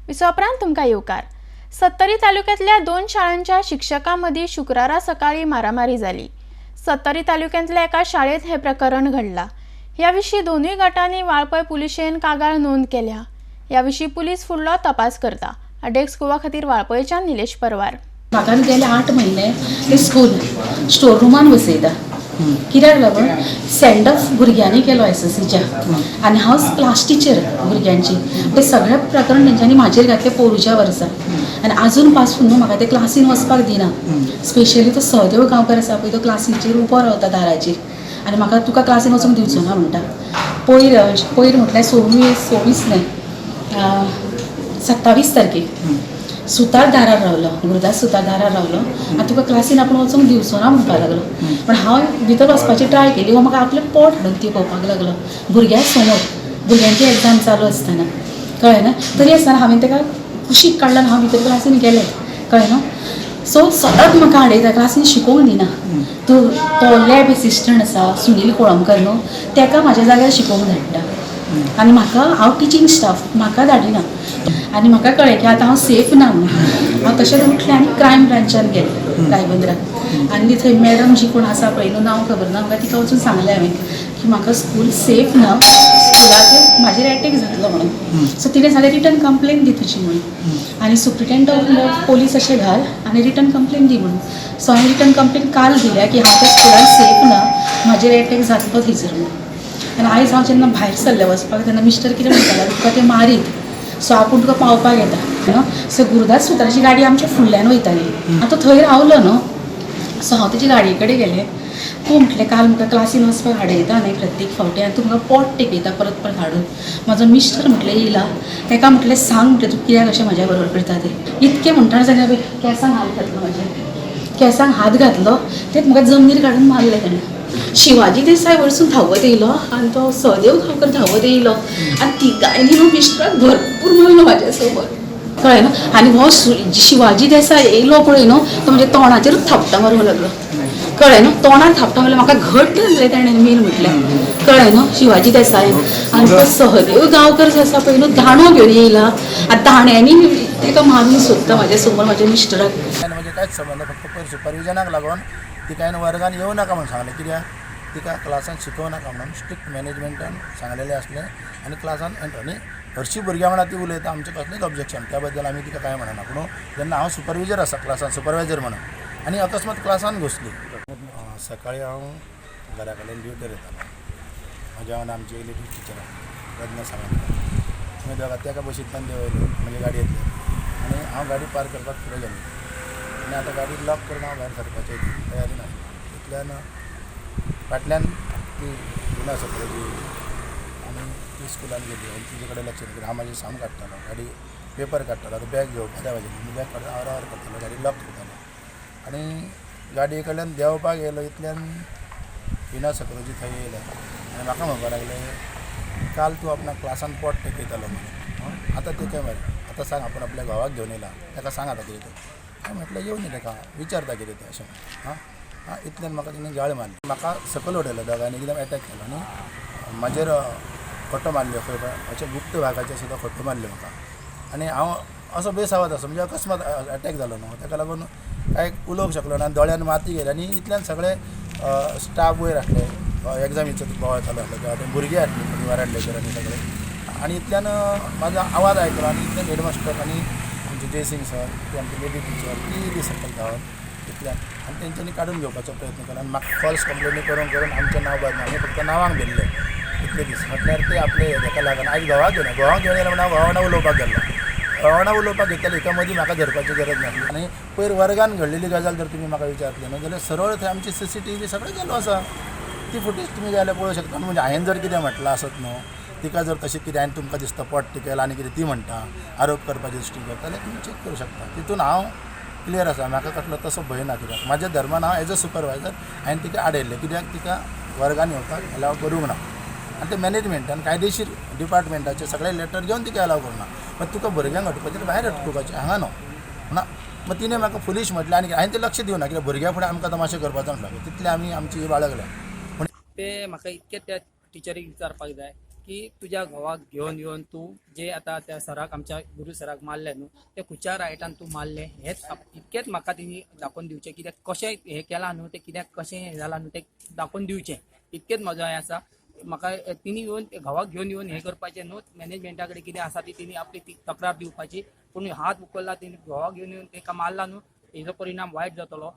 विसवा उपरांत तुमकां येवकार. सत्तरी तालुक्यांतल्या दोन शाळांच्या शिक्षकां मदीं शुक्रारा सकाळीं मारामारी जाली. सत्तरी तालुक्यांतल्या एका शाळेंत हें प्रकरण घडलां. ह्या विशीं दोनूय गटांनी वाळपय पुलिशेन कागाळ नोंद केल्या. ह्या विशीं पुलीस फुडलो तपास करता. डेस्क गोवा खातीर वाळपयच्यान निलेश परवार. म्हाका गेले 8 म्हयने ते स्कूल स्टोर रुमान बसयता. कित्याक लागून? सँड ऑफ भुरग्यांनी केलो एसएससीच्या आनी हांव क्लास टिचर भुरग्यांची. ते सगळे प्रकरण तेंच्यांनी म्हाजेर घातले पोरूच्या वर्सा आनी आजून पासून न्हू म्हाका ते क्लासीन वचपाक दिना. स्पेशली तो सहदेव गांवकर आसा पळय, तो क्लासीचेर उबो रावता दाराचेर आनी म्हाका तुका क्लासीन वचूंक दिवचो ना म्हणटा. पयर पयर म्हटल्यार 26, 26 न्हय, 27 तारखेक सुतार दारार रावलो, गुरुदास सुतार दारार रावलो आनी तुका क्लासीन आपूण वचूंक दिवचो ना म्हणपाक लागलो. पण हांव भितर वचपाची ट्राय केली, हो म्हाका आपलें पोट हाडून तेकोवपाक लागलो भुरग्यां समोर, भुरग्यांची एग्जाम चालू आसतना. कळ्ळें ना? तरी आसतना हांवें ताका कुशीक काडलो आनी हांव भितर क्लासीन गेलें. कळ्ळें न्हू? सो सदांच म्हाका आडयता, क्लासीन शिकोवंक दिना. तो तो लॅब एसिस्टंट आसा सुनील कोळंबकर न्हू, ताका म्हाज्या जाग्यार शिकोवंक धाडटा आनी म्हाका, हांव टिचींग स्टाफ, म्हाका धाडिना. आनी म्हाका कळ्ळें की आतां हांव सेफ ना म्हणून. हांव तशेंच उठलें आनी क्रायम ब्रांचान गेलें रायबंदरा आनी थंय मॅडम जी कोण आसा पळय न्हू, नांव खबर ना म्हाका, तिका वचून सांगलें हांवें की म्हाका स्कूल सेफ ना, स्कुलाचेर म्हाजेर एटॅक जातलो म्हणून. सो तिणें सांगलें, रिटन कंप्लेन दी तुजी म्हणून आनी सुप्रिटेंडंट ऑफ पोलीस अशें घाल आनी रिटन कंप्लेन दी म्हणून. सो हांवें रिटन कंप्लेन काल दिल्या की हांव त्या स्कुलान सेफ ना, म्हाजेर एटॅक जातलो थंयसर म्हणून. आनी आयज हांव जेन्ना भायर सरलें वचपाक तेन्ना मिस्टर कितें म्हणटाले, तुका ते मारीत, सो आपूण तुका पावपाक येता न्हू. सो गुरुदास सुताराची गाडी आमच्या फुडल्यान वयताली आनी तो थंय रावलो न्हू, सो हांव तेजे गाडये कडेन गेलें. तूं म्हटलें काल म्हाका क्लासीन वचपाक आडयता न्ही प्रत्येक फावटी आनी तूं म्हाका पोट तेकयता परत परत हाडून. म्हाजो मिस्टर म्हटलें येयला, तेका म्हटलें सांग म्हटलें तूं कित्याक अशें म्हाज्या बरोबर करता तें. इतकें म्हणटा जाल्यार केंसांक हात घातलो, म्हाज्या केंसांक हात घातलो, तेच म्हाका जमनीर काडून मारलें तेणें. शिवाजी देसाय वरसून धांवत येयलो आनी तो सहदेव गांवकर धांवत येयलो आनी तिगांयनी न्हू मिस्टराक भरपूर मारलो म्हाज्या समोर. कळ्ळें न्हू? आनी हो शिवाजी देसाय येयलो पळय न्हू, तो म्हणजे तोंडाचेरूच थापटां मारूंक लागलो. कळ्ळें न्हू? तोंडार थापटां मारलें, म्हाका घट धरलें तेणें मेन म्हटल्यार. कळ्ळें न्हू? शिवाजी देसाय आनी तो सहदेव गांवकर जो आसा पळय न्हू, दांडो घेवन येयला आनी दांड्यांनी ताका मारूंक सोदता म्हाज्या समोर म्हाज्या मिस्टराक. आनी म्हणजे कांयच संबंद, फक्त पयर सुपरविजनाक लागून तिका हांवें वर्गान येवं नाका म्हणून सांगलें, कित्याक तिका क्लासान शिकोवं नाका म्हणून स्ट्रिक्ट मॅनेजमेंटान सांगलेलें आसलें. आनी क्लासान एंटर आनी हरशीं भुरग्यां वांगडा ती उलयता, आमचें कसलेंच ऑब्जेक्शन, त्या बद्दल आमी तिका कांय म्हणना. पूण जेन्ना हांव सुपरविजर आसा क्लासान, सुपरवायजर म्हणून, आनी अकस्मात क्लासान घुसली. सकाळीं हांव घरा कडेन ड्युटेर येतालो. म्हज्या वांगडा आमची एक लेडीज टिचर आहा, रत्ना सावंत. आमी दोगां तेका बशींतल्यान देंवयलो, म्हणजे गाडयेंतल्यान, आनी हांव गाडी पार्क करपाक फुडें गेलो आनी आतां गाडी लॉक करून हांव भायर सरपाचे तयारी नासली. इतल्यान फाटल्यान ती गुणा सप्रेची आनी ती स्कुलान गेली आनी तिजे कडेन लक्ष दिलें. हांव म्हाजें सामान काडटालो, गाडी पेपर काडटालो. आतां बॅग घेवपा जाय म्हाजें, बॅग काडून आवरावर करतालो, गाडी लॉक करतालो आनी गाडये कडल्यान देंवपाक येयलो, इतल्यान विना सकरोजी थंय येयलें आनी म्हाका म्हणपाक लागलें, काल तूं आपणाक क्लासान पोट तेकयतालो म्हणून, आतां तेकय मरे, आतां सांग, आपूण आपल्या घोवाक घेवन येयला, ताका सांग आतां कितें तें. हांवें म्हटलें, येवनी ताका, विचारता कितें तें अशें. आं आं इतल्यान म्हाका तेणी गाळी मारली, म्हाका सकयल उडयलो, दोगांनी एकदम एटॅक केलो आनी म्हाजेर खोटो मारल्यो खंय पळय अशें गुप्त भागाचेर सुद्दां खोटो मारल्यो म्हाका. आनी हांव असो बेसावत आसा, म्हणजे अकस्मात एटॅक जालो न्हू, ताका लागून कांय उलोवंक शकलो ना आनी दोळ्यान माती गेली. आनी इतल्यान सगळे स्टाफ वयर आसले, एग्जामीचो बोवाळ चालू आसलो त्या वाटेन, भुरगीं आसलीं वरांड्याचेर आनी सगळे. आनी इतल्यान म्हाजो आवाज आयकलो आनी इतल्यान हेडमास्टर आनी आमचे जयसिंग सर, ती आमची लेडी टिचर, ती येयली सकयल धांवन इतल्यान आनी तेंच्यांनी काडून घेवपाचो प्रयत्न केलो. आनी म्हाका फॉल्स कंप्लेनी करून करून आमचें नांव बदनाम. आमी फक्त नांवांक भिल्ले इतले दीस, म्हटल्यार ते आपले हेका लागून आयज घोवाक घेवन, घोवाक घेवन येयले म्हणून हांव घोवा वांगडा उलोवपाक गेल्लो. घोवा वांगडा उलोवपाक घेतलें, हिका मदीं म्हाका धरपाची गरज नासली. आनी पयर वर्गान घडलेली गजाल जर तुमी म्हाका विचारतले न्हू जाल्यार सरळ थंय आमची सीसीटीव्ही सगळें चालू आसा, ती फुटेज तुमी जाल्यार पळोवंक शकता. म्हणजे हांवें जर कितें म्हटलां आसत न्हू तिका, जर तशें कितें हांवें तुमकां दिसता पोट टिकेलां आनी कितें ती म्हणटा, आरोप करपाची दृश्टी करता जाल्यार तुमी चॅक करूं शकता. तितून हांव क्लियर आसा, म्हाका कसलो तसो भंय ना, कित्याक म्हाज्या धर्मान हांव एज अ सुपरवायजर हांवें तिका आडयल्लें, कित्याक तिका वर्गान येवपाक एलाव करूंक ना. आनी ते मॅनेजमेंटान कायदेशीर डिपार्टमेंटाचे सगळे लेटर घेवन तिका एलाव करूंक ना. मागीर तुका भुरग्यांक हटपाचें भायर हटकुपाचें, हांगा न्हू ना. मागीर तिणें म्हाका पुलीस म्हटलें आनी हांवें तें लक्ष दिवना, कित्याक भुरग्यां फुडें आमकां तमाशे करपाचो नासलो, तितलें आमी आमची ही बाळगल्या. ते म्हाका इतकें त्या टिचरीक विचारपाक जाय. की तुज्या घोवाक घेवन येवन तूं जे आतां त्या सराक, आमच्या गुरू सराक मारले न्हू, ते खंयच्या रायटान तूं मारले हेच इतकेंच म्हाका तेणी दाखोवन दिवचें. कित्याक कशें हें केलां न्हू, तें कित्याक कशें हें जालां न्हू तें दाखोवन दिवचें, इतकेंच म्हजो हें आसा. म्हाका तिणी येवन घोवाक घेवन येवन हें करपाचें न्हू, मॅनेजमेंटा कडेन कितें आसा ती तिणी आपली ती तक्रार दिवपाची. पूण हात उखल्ला तिणी, घोवाक घेवन येवन तेका मारला न्हू, हेजो परिणाम वायट जातलो.